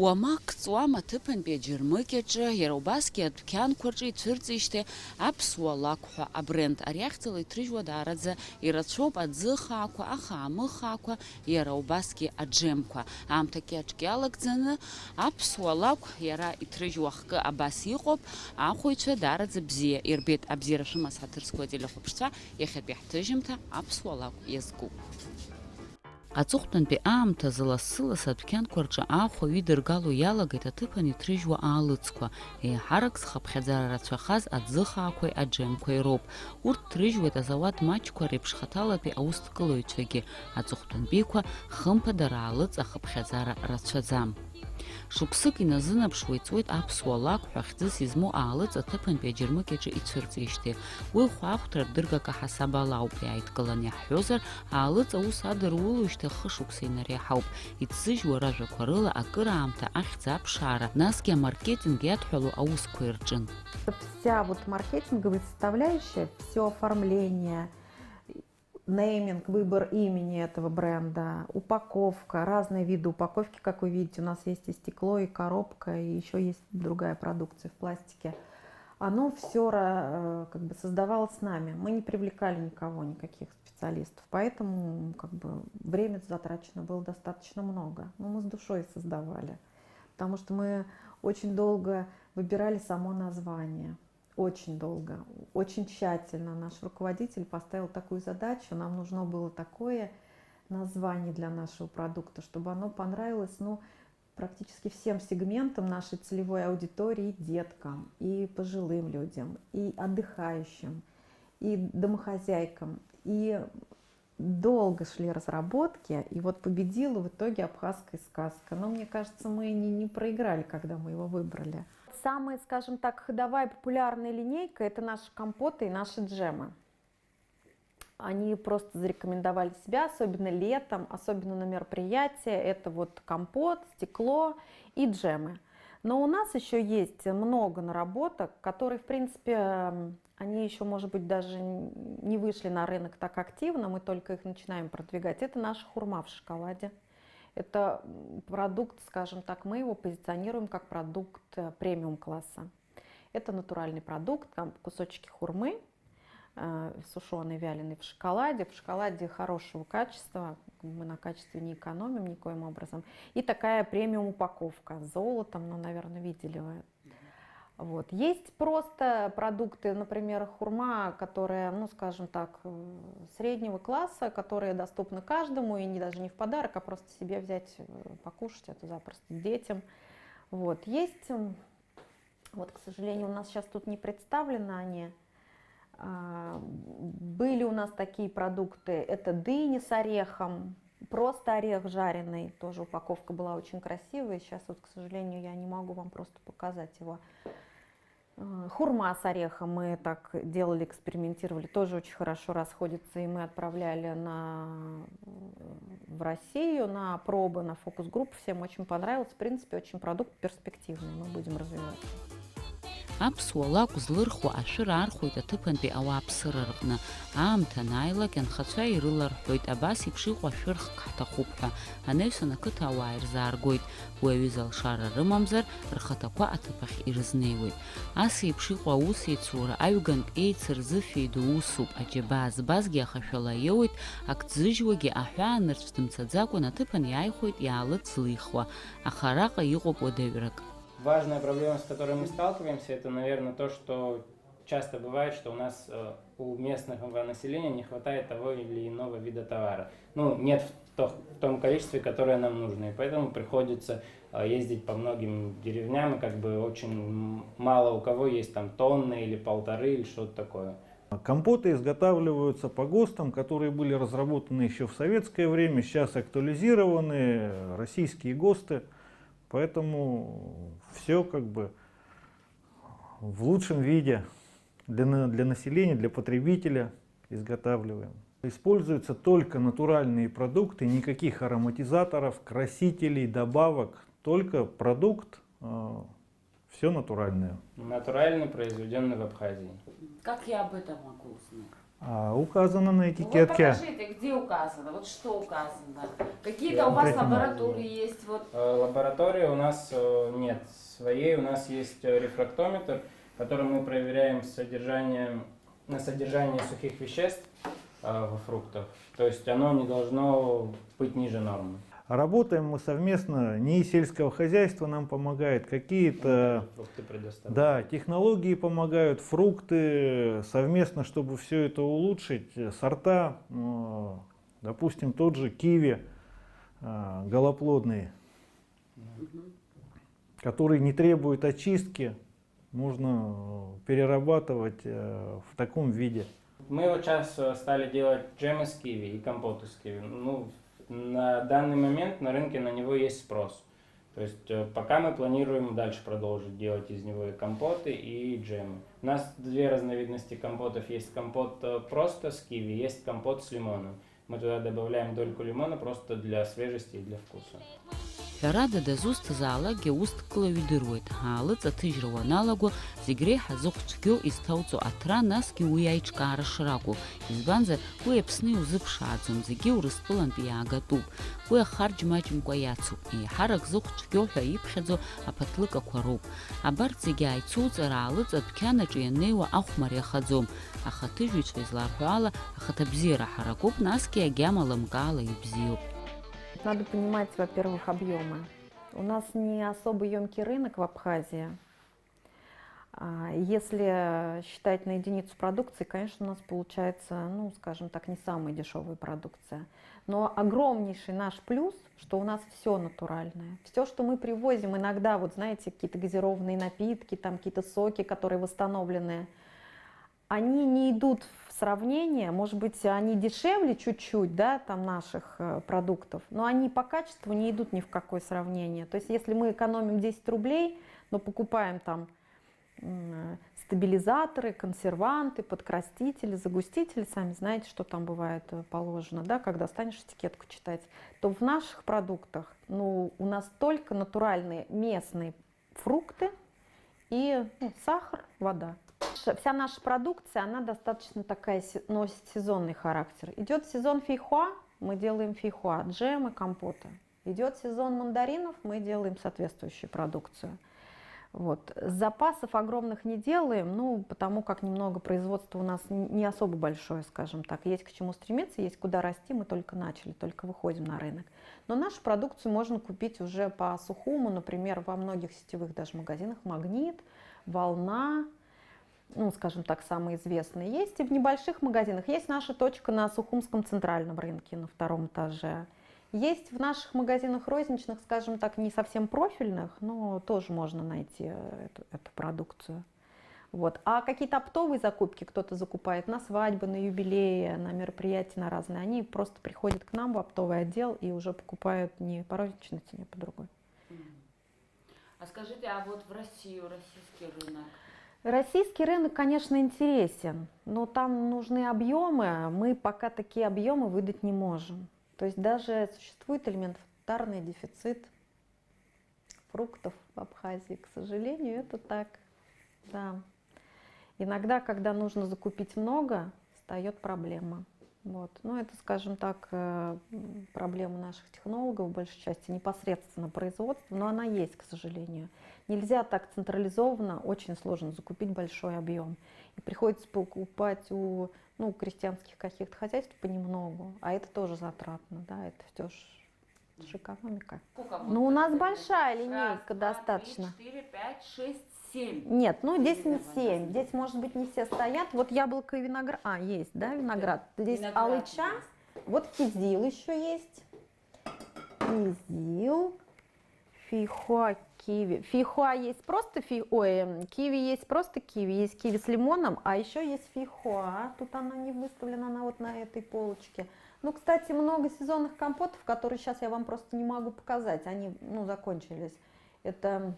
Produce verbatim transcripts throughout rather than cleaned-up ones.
Уамак ҵуам аҭыԥантәи аџьармыкьаҿы, иара убасгьы адәқьанқәа рҿы ицәырҵижьҭеи аԥсуа лакә ҳәа абренд. Ари ахьӡала иҭрыжьуа даараӡа ирацәоуп аӡы хаақәа, ахаамы хаақәа, иара убасгьы аџемқәа. Аамҭа кьаҿк иалагӡаны аԥсуа лакә иара иҭрыжьуа хкы абас иҟоуп, ахәаҩцәа даараӡа бзиа ирбеит. Абзиара шәымаз, ҳаҭыр зқәу ателехәаԥшцәа, иахьатәи ҳҭыжьымҭа аԥсуа лакә иазкуп. Аҵыхәтәантәи аамҭазы лассы-ласс адәқьанқәа рҿы ахәа идыргало иалагеит аҭыԥан иҭрыжьуа аалыҵқәа, еиҳарак зхыԥхьаӡара рацәахаз аӡы хаақәеи аџемқәеи роуп. Урҭ ҭрыжьуеит азауад маҷқәа реиԥш хаҭалатәи аусҭкылаҩцәагьы, аҵыхәтәантәиқәа хымԥада раалыҵ ахыԥхьаӡара рацәаӡам. Шықәсык иназынаԥшуа иҵуеит аԥсуа лакә ҳәа хьӡыс измоу аалыҵ аҭыԥантәи аџьармыкьаҿы ицәырҵижьҭеи. Уи хәаахәҭра рдыргак аҳасаб ала ауп, иааидкыланы иаҳҳәозар, аалыҵ аус адырулоижьҭеи хышықәса инареиҳауп. Иҭзыжьуа ражәақәа рыла акыраамҭа ахьӡ аԥшаара, насгьы амаркетинг иадҳәалоу аусқәа ирҿын. Вся вот маркетинговая составляющая, всё оформление, нейминг, выбор имени этого бренда, упаковка, разные виды упаковки, как вы видите, у нас есть и стекло, и коробка, и ещё есть другая продукция в пластике. Оно всё ра-, э, как бы создавалось нами. Мы не привлекали никого, никаких специалистов. Поэтому, как бы, время затрачено было достаточно много. Но мы с душой создавали. Потому что мы очень долго выбирали само название. Очень долго, очень тщательно наш руководитель поставил такую задачу. Нам нужно было такое название для нашего продукта, чтобы оно понравилось, ну, практически всем сегментам нашей целевой аудитории, и деткам, и пожилым людям, и отдыхающим, и домохозяйкам, и Долго шли разработки, и вот победила в итоге абхазская сказка. Но мне кажется, мы не, не проиграли, когда мы его выбрали. Самая, скажем так, ходовая, популярная линейка — это наши компоты и наши джемы. Они просто зарекомендовали себя, особенно летом, особенно на мероприятия. Это вот компот, стекло и джемы. Но у нас ещё есть много наработок, которые, в принципе, м, они ещё, может быть, даже н-, не вышли на рынок так активно, мы только их начинаем продвигать. Это наша хурма в шоколаде. Это, м, продукт, скажем так, мы его позиционируем как продукт, э, премиум-класса. Это натуральный продукт, там кусочки хурмы, э, сушёные, вяленые в шоколаде, в шоколаде хорошего качества, мы на качестве не экономим никоим образом. И такая премиум-упаковка с золотом, ну, наверное, видели вы. Вот. Есть просто продукты, например, хурма, которая, ну, скажем так, э, среднего класса, которые доступны каждому, и не, даже не в подарок, а просто себе взять, э, покушать, это запросто детям. Вот. Есть, м, вот, к сожалению, у нас сейчас тут не представлены они. А, были у нас такие продукты, это дыни с орехом, просто орех жареный, тоже упаковка была очень красивая. Сейчас вот, к сожалению, я не могу вам просто показать его. А, хурма с орехом, мы так делали, экспериментировали, тоже очень хорошо расходится, и мы отправляли на, в Россию на пробы, на фокус-группы, всем очень понравилось. В принципе, очень продукт перспективный, мы будем развивать. Аԥсуа лакә злырхуа ашәыр аархәоит аҭыԥантәи ауааԥсыра рҟны. Аамҭа анааилак, анхацәа ирыларҳәоит, абас еиԥш иҟоу ашәырхк ҳҭахуп ҳәа. Анаҩсан ақыҭа ауаа ирзааргоит, уи аҩыза алшара рымамзар, рхаҭақәа аҭыԥ ахь ирызнеиуеит. Ас еиԥш иҟоу аус еицура аҩгантә еицырзыфеидоу усуп, аџьабаа збазгьы ахашәала иоуеит, ак ӡыжьуагьы аҳәаа нырцә дымцаӡакәан аҭыԥан иааихәоит иаалыҵ злихуа, аха араҟа иҟоуп уадаҩрак. Важная проблема, с которой мы сталкиваемся, это, наверное, то, что часто бывает, что у нас, э, у местного населения не хватает того или иного вида товара. Ну, нет в то-, в том количестве, которое нам нужно. И поэтому приходится, э, ездить по многим деревням, и как бы очень, м, мало у кого есть там тонны или полторы, или что-то такое. Компоты изготавливаются по ГОСТам, которые были разработаны ещё в советское время, сейчас актуализированы, э, российские ГОСТы. Поэтому всё как бы в лучшем виде для на-, для населения, для потребителя изготавливаем. Используются только натуральные продукты, никаких ароматизаторов, красителей, добавок, только продукт, э, всё натуральное. Натурально произведённый в Абхазии. Как я об этом могу узнать? А, указано на Ну вот этикетке. Покажите, где указано, вот что указано. Какие-то Я у вас вот этим лаборатории есть, вот Э, Лаборатории у нас э, нет своей, у нас есть э, рефрактометр, которым мы проверяем содержание, на содержание сухих веществ э, во фруктах. То есть оно не должно быть ниже нормы. Работаем мы совместно, НИИ сельского хозяйства нам помогает, какие-то Фрукты предоставляем. Да, технологии помогают, фрукты, совместно, чтобы все это улучшить, э, сорта, э, допустим, тот же киви э, голоплодный, который не требует очистки, можно э, перерабатывать э, в таком виде. Мы вот сейчас стали делать джемы с киви и компоты с киви. Ну, на данный момент на рынке на него есть спрос. То есть э, пока мы планируем дальше продолжить делать из него и компоты, и джемы. У нас две разновидности компотов. Есть компот э, просто с киви, есть компот с лимоном. Мы туда добавляем дольку лимона просто для свежести и для вкуса. Ҳәарада, дызусҭазаалакгьы аус дкылаҩ идыруеит, аалыҵ аҭыжьра уаналаго, зегь реиҳа зыхә цәгьоу изҭауҵо аҭра, насгьы уи аиҿкаара шракәу, избанзар, уи Аԥсны иузыԥшааӡом, зегьы Урыстәылантәи иаагатәуп. Уи ахарџь маҷымкәа иацуп, еиҳарак зыхә цәгьоу ҳәа иԥхьаӡо аԥаҭлыкақәа роуп. Абарҭ зегьы ааицуҵар, аалыҵ адәқьанаҿы ианнеиуа ахә мариахаӡом, аха аҭыжьҩцәа изларҳәо ала, ахаҭабзиара ҳаракуп, насгьы агьама лымкаала ибзиоуп. Надо понимать, во-первых, объемы. У нас не особо емкий рынок в Абхазии. А, Если считать на единицу продукции, конечно, у нас получается, ну, скажем так, не самая дешевая продукция. Но огромнейший наш плюс, что у нас все натуральное. Все, что мы привозим, иногда, вот знаете, какие-то газированные напитки, там какие-то соки, которые восстановленные, они не идут в сравнение, может быть, они дешевле чуть-чуть, да, там наших э, продуктов, но они по качеству не идут ни в какое сравнение. То есть, если мы экономим десять рублей, но покупаем там м, стабилизаторы, консерванты, подкрастители, загустители, сами знаете, что там бывает э, положено, да, когда станешь этикетку читать, то в наших продуктах, ну, у нас только натуральные местные фрукты и ну, сахар, вода. Ш- Вся наша продукция, она достаточно такая, се- носит сезонный характер. Идет сезон фейхоа, мы делаем фейхоа, джемы, компоты. Идет сезон мандаринов, мы делаем соответствующую продукцию. Вот. Запасов огромных не делаем, ну, потому как немного производства у нас н- не особо большое, скажем так. Есть к чему стремиться, есть куда расти, мы только начали, только выходим на рынок. Но нашу продукцию можно купить уже по сухому, например, во многих сетевых даже магазинах «Магнит», «Волна», ну, скажем так, самые известные. Есть и в небольших магазинах. Есть наша точка на Сухумском центральном рынке на втором этаже. Есть в наших магазинах розничных, скажем так, не совсем профильных, но тоже можно найти э, эту, эту продукцию. Вот. А какие-то оптовые закупки кто-то закупает на свадьбы, на юбилеи, на мероприятия, на разные, они просто приходят к нам в оптовый отдел и уже покупают не по розничной цене, а по другой. А скажите, а вот в Россию, российский рынок? Российский рынок, конечно, интересен, но там нужны объемы. Мы пока такие объемы выдать не можем. То есть даже существует элементарный дефицит фруктов в Абхазии. К сожалению, это так. Да. Иногда, когда нужно закупить много, встает проблема. Вот. Ну, это, скажем так, э, м, проблема наших технологов, в большей части непосредственно производства, но она есть, к сожалению. Нельзя так централизованно, очень сложно закупить большой объем. И приходится покупать у ну, крестьянских каких-то хозяйств понемногу, а это тоже затратно, да, это все ж экономика. Сколько вот Ну, у нас это? большая Раз, линейка два, достаточно. Три, четыре, пять, шесть, семь. Нет, ну здесь не Видимо, семь, да. Здесь, может быть, не все стоят. Вот яблоко и виноград. А, есть, да, виноград. Здесь Виноград алыча, есть. Вот кизил еще есть. Кизил. Фейхоа, киви. Фейхоа есть просто фи... Ой, м, киви есть просто киви. Есть киви с лимоном, а еще есть фейхоа. Тут она не выставлена, она вот на этой полочке. Ну, кстати, много сезонных компотов, которые сейчас я вам просто не могу показать. Они, ну, закончились. Это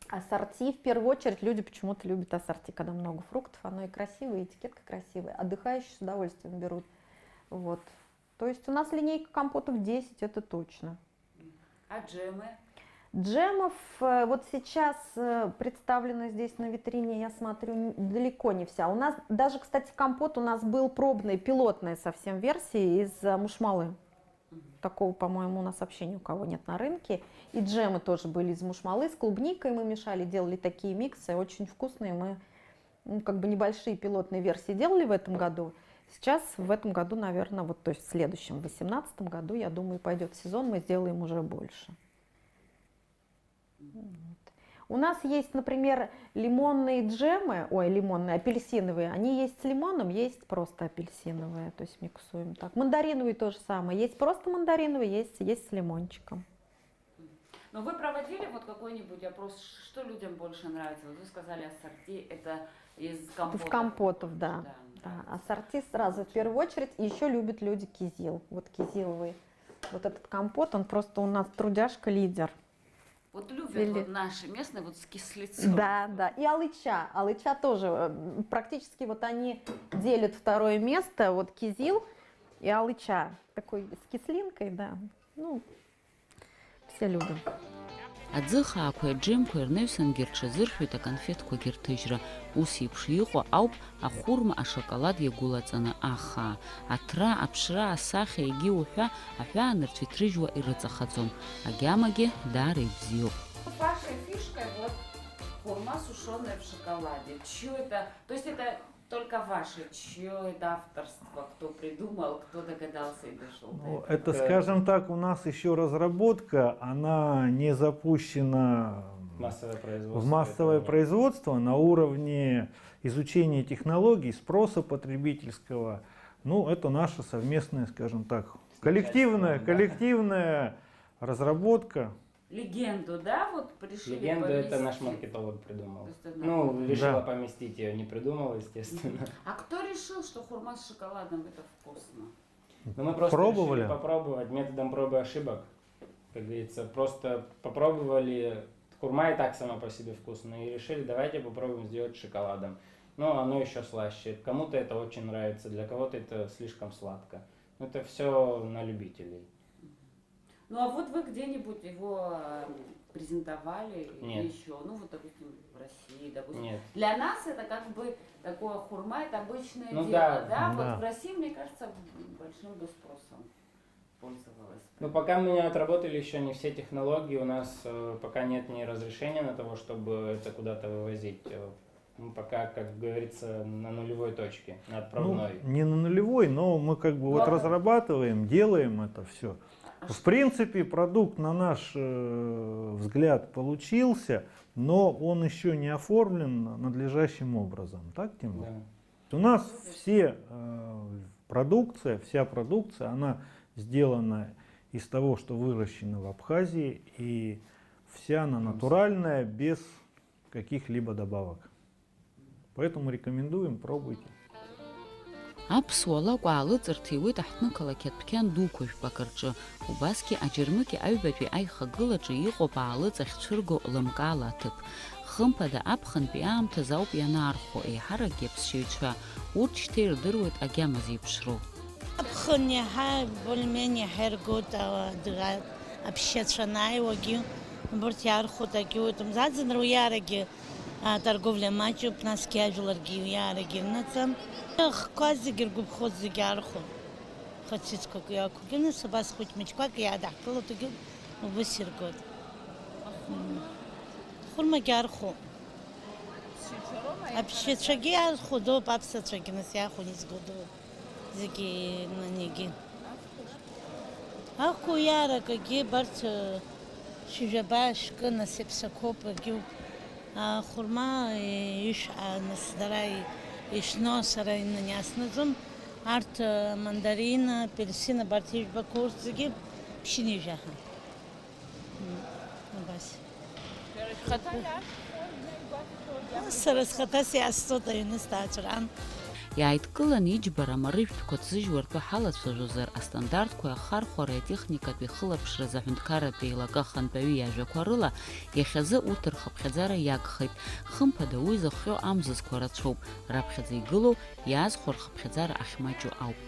ассорти. В первую очередь люди почему-то любят ассорти, когда много фруктов. Оно и красивое, и этикетка красивая. Отдыхающие с удовольствием берут. Вот. То есть у нас линейка компотов десять, это точно. А джемы? Джемов, э, вот сейчас э, представлена здесь на витрине, я смотрю, н- далеко не вся. У нас даже, кстати, компот у нас был пробной, пилотной совсем версии из э, мушмалы. Такого, по-моему, у нас вообще ни у кого нет на рынке. И джемы тоже были из мушмалы, с клубникой мы мешали, делали такие миксы, очень вкусные. Мы ну, как бы небольшие пилотные версии делали в этом году. Сейчас, в этом году, наверное, вот, то есть в следующем, в восемнадцатом году, я думаю, пойдет сезон, мы сделаем уже больше. Вот. У нас есть, например, лимонные джемы, ой, лимонные, апельсиновые. Они есть с лимоном, есть просто апельсиновые, то есть миксуем так. Мандариновые то же самое. Есть просто мандариновые, есть, есть с лимончиком. Но вы проводили вот какой-нибудь опрос, что людям больше нравится? Вот вы сказали, ассорти, это из компотов. В компотов, да. Да, ассорти сразу в первую очередь. И еще любят люди кизил. Вот кизиловый. Вот этот компот, он просто у нас трудяжка-лидер. Вот любят вот наши местные вот с кислицой. Да, да. И алыча. Алыча тоже. э, Практически вот они делят второе место. Вот кизил и алыча. Такой с кислинкой, да. Ну, все любят. Аӡы хаақәеи аџьемқәеи рнаҩсангьы рҽазыршәоит аконфеҭқәагьы рҭыжьра. Ус еиԥш иҟоу ауп ахәырма ашоколад иагәылаҵаны ахаа. Аҭра, аԥшра, асахьа, егьи уҳәа аҳәаанырцә иҭрыжьуа ирыҵахаӡом. Агьамагьы даара ибзиоуп. Вашей фишкой вот хурма, сушеная в шоколаде. Чьё это? То есть это только ваше, чьё это авторство, кто придумал, кто догадался и дошел до Ну, этого? это, скажем так, у нас еще разработка, она не запущена Массовое производство. в массовое это производство на уровне изучения технологий, спроса потребительского. Ну, это наша совместная, скажем так, коллективная, да. Коллективная разработка. Легенду, да, вот решили Легенду это наш поместить? маркетолог придумал. То есть это Ну, решила Да. поместить ее, не придумала, естественно. А кто решил, что хурма с шоколадом это вкусно? Но мы просто Пробовали? Решили попробовать методом пробы и ошибок. Как говорится, просто попробовали. Хурма и так сама по себе вкусная. И решили, давайте попробуем сделать с шоколадом. Но оно еще слаще. Кому-то это очень нравится, для кого-то это слишком сладко. Но это все на любителей. Ну а вот вы где-нибудь его э, презентовали или Нет. Еще? Ну вот, допустим, в России, допустим. Нет. Для нас это как бы такое хурма, это обычное Ну дело, да. Да? Да. Вот в России, мне кажется, большим бы спросом пользовалась. Ну, пока мы не отработали еще не все технологии, у нас э, пока нет ни разрешения на того, чтобы это куда-то вывозить. Э, Мы пока, как говорится, на нулевой точке, на Ну, отправной. Не на нулевой, но мы как бы вот Ладно. Разрабатываем, делаем это все. В принципе, продукт на наш э, взгляд получился, но он еще не оформлен надлежащим образом. Так, Тимур? Да. У нас все э, продукция, вся продукция, она сделана из того, что выращено в Абхазии, и вся она натуральная, без каких-либо добавок. Поэтому рекомендуем, пробуйте. Аԥсуа лакә аалыҵырҭиуеит аҳҭнықалақь адәқьан дуқәа жәпак рҿы. Убасгьы аџьармыкьа аҩбатәи аихагылаҿы иҟоуп аалыҵ ахьцәырго лымкаала аҭыԥ. Хымԥада аԥхынтәи аамҭазы ауп ианаархәо, еиҳаракгьы аԥсшьаҩцәа. Урҭ шьҭа ирдыруеит агьама зеиԥшроу. Аԥхын иаҳа более-менее иаҳа иргоит, а, дыра-, аԥсшьацәа анааиуагьы, убырҭ иаархәоит, агьоуеит. Мзаӡын руиарагьы, а, торговля маҷуп, насгьы ажәларгьы иуиарагьы ирныҵам. Ахқәа зегьы ргәаԥхоит, зегьы аархәон. Хацәыцқәак иақәгьы, нас абас хәыҷ-мыҷқәак иадаҳкылоит, убыс иргоит. М. Хәырмагьы аархәоуп. Аԥсшьацәагьы иаархәо дууп, аԥсацәагьы нас иаахәо изго дууп. Зегьы нанегьы. Ақәу иааракагьы абарҭ, э, шәи жәаба шәкы нас иаԥсақәоуп, агьуп. Ахәырма, э, ишә-, а, нас дара и-, ишәно сара инаниаснаӡом. Арҭ, э, мандарина, апельсин, абарҭ ижәбақәа урҭ зегьы ԥшьынҩажәа ҳәа. М, абас. Сара схаҭа сиасҵоит аҩны сҭаацәараан. Иааидкыланы иџьбарам арыжәтәқәа ҭзыжьуа ртәы ҳалацәажәозар, астандартқәеи ахархәареи атехникатәи хылаԥшразы аҳәынҭқарратә еилакы ахантәаҩы иажәақәа рыла, иахьазы урҭ рхыԥхьаӡара иагхеит. Хымԥада, уи зыхҟьо амзызқәа рацәоуп, раԥхьаӡа игылоу иаазхәо рхыԥхьаӡара ахьмаҷу ауп.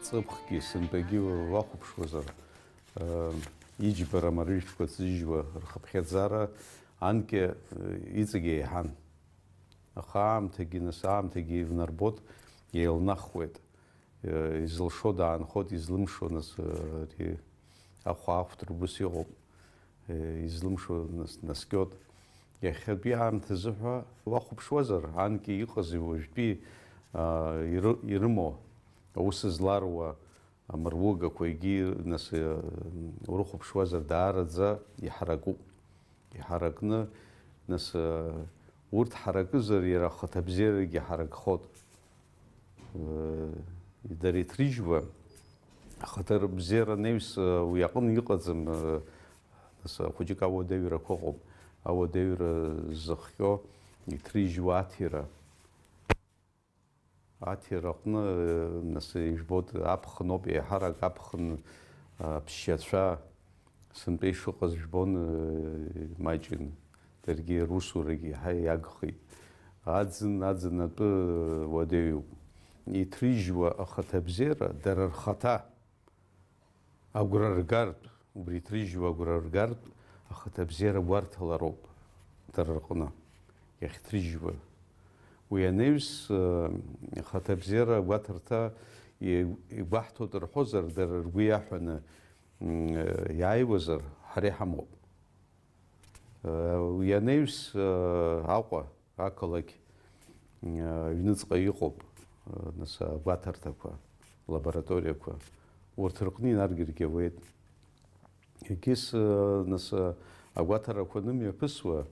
Ҵыԥхгьы сынтәагьы уахәаԥшуазар, э, иџьбарам арыжәтәқәа ҭзыжьуа рхыԥхьаӡара анкьа, э, иҵегь еиҳан. Аха аамҭагьы, нас аамҭагьы еивнарбоит, еилнахуеит. Э, изылшо даанхоит, излымшо, нас, э, ари ахәаахәҭра убыс иҟоуп. Э, излымшо, нас, наскьоит. Иахьатәи аамҭазы ҳәа уахәаԥшуазар, анкьа иҟази уажәтәи, а, иры-, ирымоу аус зларуа амыругақәа, егьи, нас, э, урыхәаԥшуазар, даараӡа иҳаракуп. Иҳаракны, нас, э, урҭ ҳаракызар, иара ахаҭабзиарагьы ҳаракхоит. Э, дара иҭрыжьуа, ахаҭабзиара анаҩс, э, уи аҟны иҟаӡам, э, нас, ахәыҷык ауадаҩрақәа ыҟоуп. Ауадаҩра зыхҟьо иҭрыжьуа аҭира. Аҭира аҟны, нас, ижәбоит, аԥхын ауп, еиҳарак аԥхын, а, ԥсшьацәа, сынтәа ишыҟаз жәбон, э, маҷын, даргьы русурагьы еиҳа иагхеит. Аӡын, аӡын атәы уадаҩуп. Иҭрыжьуа ахаҭабзиара, дара рхаҭа агәра ргартә, убри иҭрыжьуа агәра ргартә, ахаҭабзиара гәарҭалароуп дара рҟны иахьҭрыжьуа. Уи анаҩс, э, ахаҭабзиара агәаҭарҭа и-, игәаҳҭоит рҳәозар, дара ргәы иаҳәаны, м, э, иааиуазар, ҳара иҳамоуп. Э, уи анаҩс, э, Аҟәа ақалақь, э, аҩныҵҟа иҟоуп, э, нас, агәаҭарҭақәа, лабораториақәа, урҭ рҟны инаргьы-ргьы ауеит. Егьыс, э, нас, э, агәаҭарақәа анымҩаԥысуа,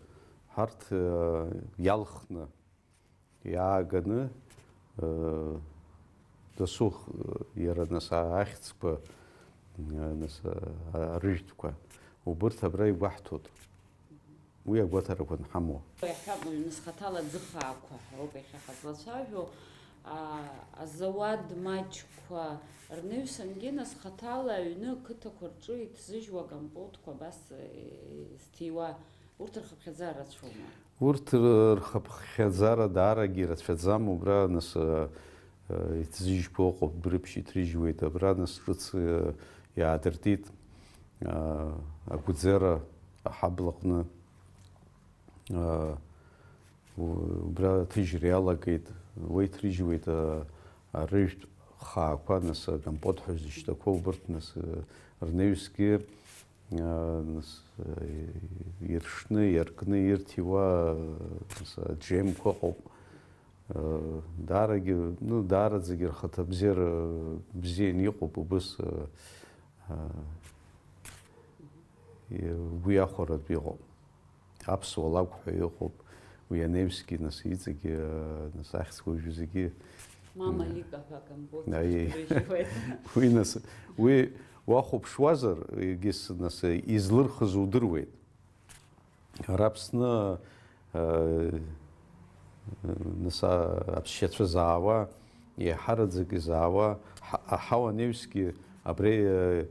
ҳарҭ, э, иалхны, иааганы, э, досу, э, иара, нас, а-, ахьӡқәа, э, нас, а-, арыжәтәқәа, убырҭ абра игәаҳҭоит. Уи агәаҭарақәа анҳамоу. Иаҳҳәап, уажә нас хаҭала аӡы хаақәа ҳәа ауп иахьа ҳазлацәажәо. А, азауад маҷқәа рнаҩсангьы нас хаҭала аҩны ақыҭақәа рҿы иҭзыжьуа акомпотқәа абас, э, зҭиуа, урҭ рхыԥхьаӡара рацәоума? Урҭ р-, рхыԥхьаӡара даарагьы ирацәаӡам, убра нас, э, э, иҭзыжьқәа ыҟоуп, дәрыԥшь иҭрыжьуеит, абра нас ҿыц, э, иаадыртит, э, агәӡера аҳаблаҟны, э, у-, убра аҭыжьра иалагеит, уа иҭрыжьуеит, э, арыжәтә хаақәа, нас, акомпот ҳәа зышьҭақәоу убырҭ, нас, э, рнаҩсгьы, а, нас, э, иршны, иаркны ирҭиуа, нас, аџьемқәа ыҟоуп. Э, даарагьы, ну, даараӡагьы рхаҭабзиара бзианы иҟоуп, убыс, э, а, и-, угәы иахәаратәы иҟоуп. Аԥсуа лакә ҳәа иҟоуп, уи анаҩсгьы, нас, иҵегьы, э, нас, ахьӡқәа уажәы зегьы, Мама, э, Лика ҳәа акомпот аиеи. Рыжьуеит. Уи, нас, уи уахәаԥшуазар, егьыс, нас, излырхыз удыруеит. Ара Аԥсны, э, нас, а-, аԥсшьацәа заауа, еиҳараӡак изаауа, ҳа-, аҳауа анаҩсгьы абри, э,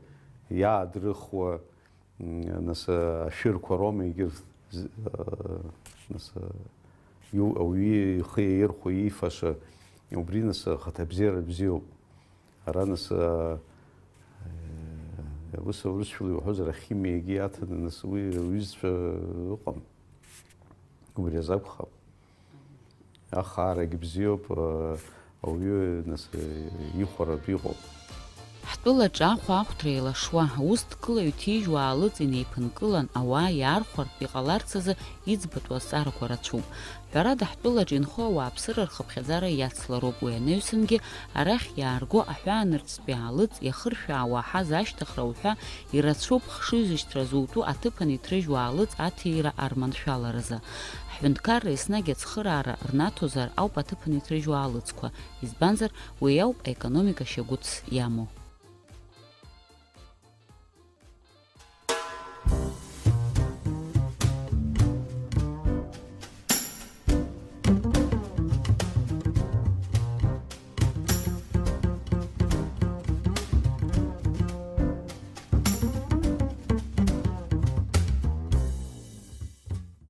иаадрыхуа, м, нас, а, ашәырқәа роума егьырҭ, з-, а, нас, а, иу-, ауаҩы ихы иаирхәо иифаша, убри, нас, ахаҭабзиара бзиоуп. Ара, нас, а, э, ус аурысшәала иуҳәозар, ахимиагьы иаҭаны, нас, уи аҩызцәа ыҟам. Убри азакәхап. Ахаарагь бзиоуп, а, ауаҩы, нас, ихәаратә иҟоуп. Ҳтәылаҿы ахәаахәҭра еилашуа, аус дкылаҩ ҭижьуа аалыҵ инеиԥынкылан, ауаа иаархәартә иҟаларц азы иӡбатәу азҵаарақәа рацәоуп. Ҳәарада, ҳтәылаҿы инхо ауааԥсыра рхыԥхьаӡара иацлароуп, уи анаҩсангьы арахь иаарго аҳәаанырцәтәи аалыҵ иахыршәаауа аҳаз ашьҭыхра уҳәа ирацәоуп хшыҩзышьҭра зутәу аҭыԥан иҭрыжьуа аалыҵ аҭира арманшәаларазы. Ҳҳәынҭқарра еснагь ацхыраара рнаҭозар ауп аҭыԥан иҭрыжьуа аалыҵқәа, избанзар, уи ауп аекономика шьагәыҭс иамоу.